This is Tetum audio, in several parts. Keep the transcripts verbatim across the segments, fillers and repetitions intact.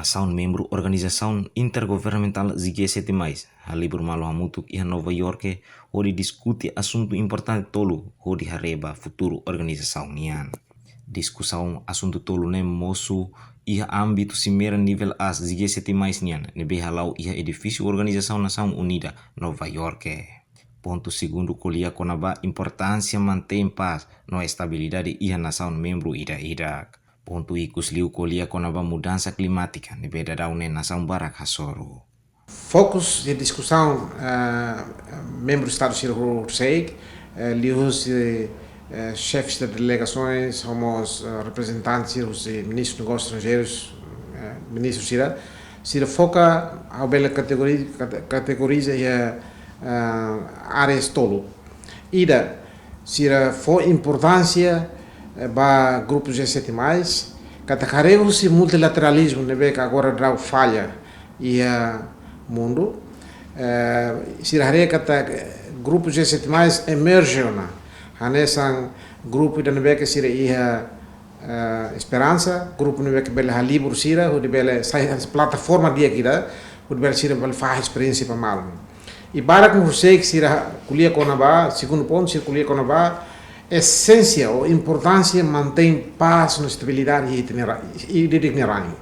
Nasaun membru organizasaun intergovernamentál G sete mais halibur malu hamutuk iha Nova Iorke hodi diskute asuntu importante tolu hodi haree ba futuru organizasaun nian. Diskusaun asuntu tolu ne'e mosu iha ámbitu simeira nivel aas G sete mais nian ne'ebé hala'o iha edifísiu Organizasaun Nasaun Unida, Nova Iorke. Pontu segundu ko'alia kona-ba importánsia mantein pás no estabilidade iha nasaun membru ida-idak. Pontu ikus liu ko'alia kona-ba mudansa klimátika ne'ebé daudaun ne'e nasaun barak hasoru. Fokus de diskusaun, eh, membru Estadu sira horisehik, eh, liuhusi, eh, xefes de delegasoens, ho mós, eh, reprezentante sira husi Ministru Negósius Estranjeirus, eh, ministru sira, sira foka, ha'u bele kategori-, kate-, kategoriza iha, eh, áreas tolu. Ida, sira fó importánsia, eh, ba grupu G sete mais, katak haree husi multilateralizmu ne'ebé ke agora daudaun falla iha mundu. Eh, sira haree katak grupu G sete mais emerje ona hanesan grupu ida ne'ebé ke sira iha, eh, esperansa, grupu ne'ebé ke bele halibur sira, hodi bele sai hanesan plataforma di'ak ida, hodi bele sira bele fahe esperiénsia ba malu. I barak horisehik sira ko'alia kona-ba, segundu pontu, sira ko'alia kona-ba esénsia ou importánsia mantein pás no estabilidade iha ita-nia ra-, i, i, di, di nia rain.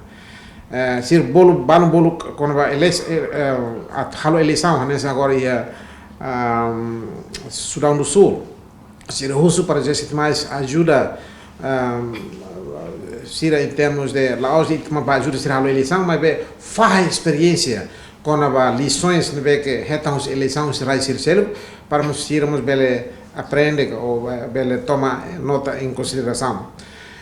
Eh, sira bolu, balun bolu kona-ba elei-, eh, eh, atu halo eleisaun, hanesan agora iha, ahm, Sudaun du Súl. Sira husu para G sete mais ajuda, ahm, sira em termos de, la'ós de'it mak ba ajuda sira halo eleisaun, maibé fahe esperiénsia kona-ba lisoens ne'ebé ke hetan husi eleisaun husi rai sira seluk, para mós sira mós bele aprende ou, eh, bele toma nota em consideração.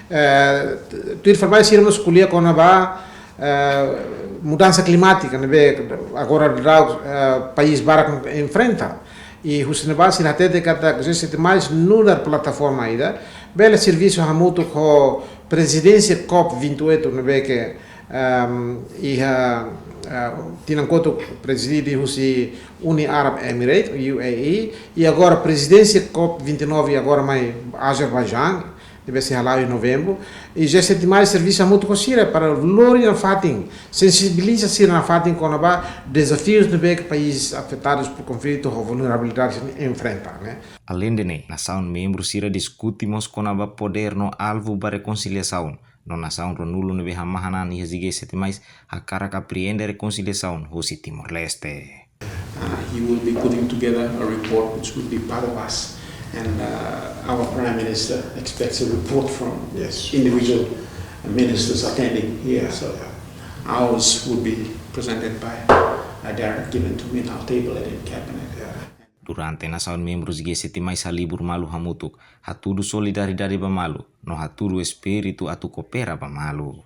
Eh, tuir fali mai sira mós ko'alia kona-ba, eh, mudansa klimátika ne'ebé agora daudaun, eh, país barak enfrenta. I husi ne'ebá sira hatete katak G sete mais nu'udar plataforma ida bele servisu hamutuk ho prezidénsia COP vinte e oito ne'ebé ke, ehm, iha, eh, tinan kotuk prezide husi Uni Arab Emirates, U A E, i agora prezidénsia COP vinte e nove agora mai Azerbaijan, ne'ebé sei hala'o iha novembru, i G sete mais servisu hamutuk ho sira para lori nafatin, sensibiliza sira nafatin kona-ba dezafius ne'ebé ke país afetadus por konflitu ho vulnerabilidade enfrenta, ne'e. Aleinde ne'e, nasaun membru sira diskute mós kona-ba podér no alvu ba rekonsiliasaun, no nasaun ruanulu ne'ebé hamahan an iha G sete mais hakarak apreende rekonsiliasaun husi Timor-Leste. Uh, he will be putting together a report which will be part of us, and, uh, our Prime Minister expects a report from, yes, individual ministers attending here. So, uh, ours will be presented by, uh, Darren, given to me, and I'll table it in cabinet. Yeah. Durante nasaun membru G sete mais halibur malu hamutuk, hatudu solidariedade ba malu, no hatudu espíritu atu koopera ba malu.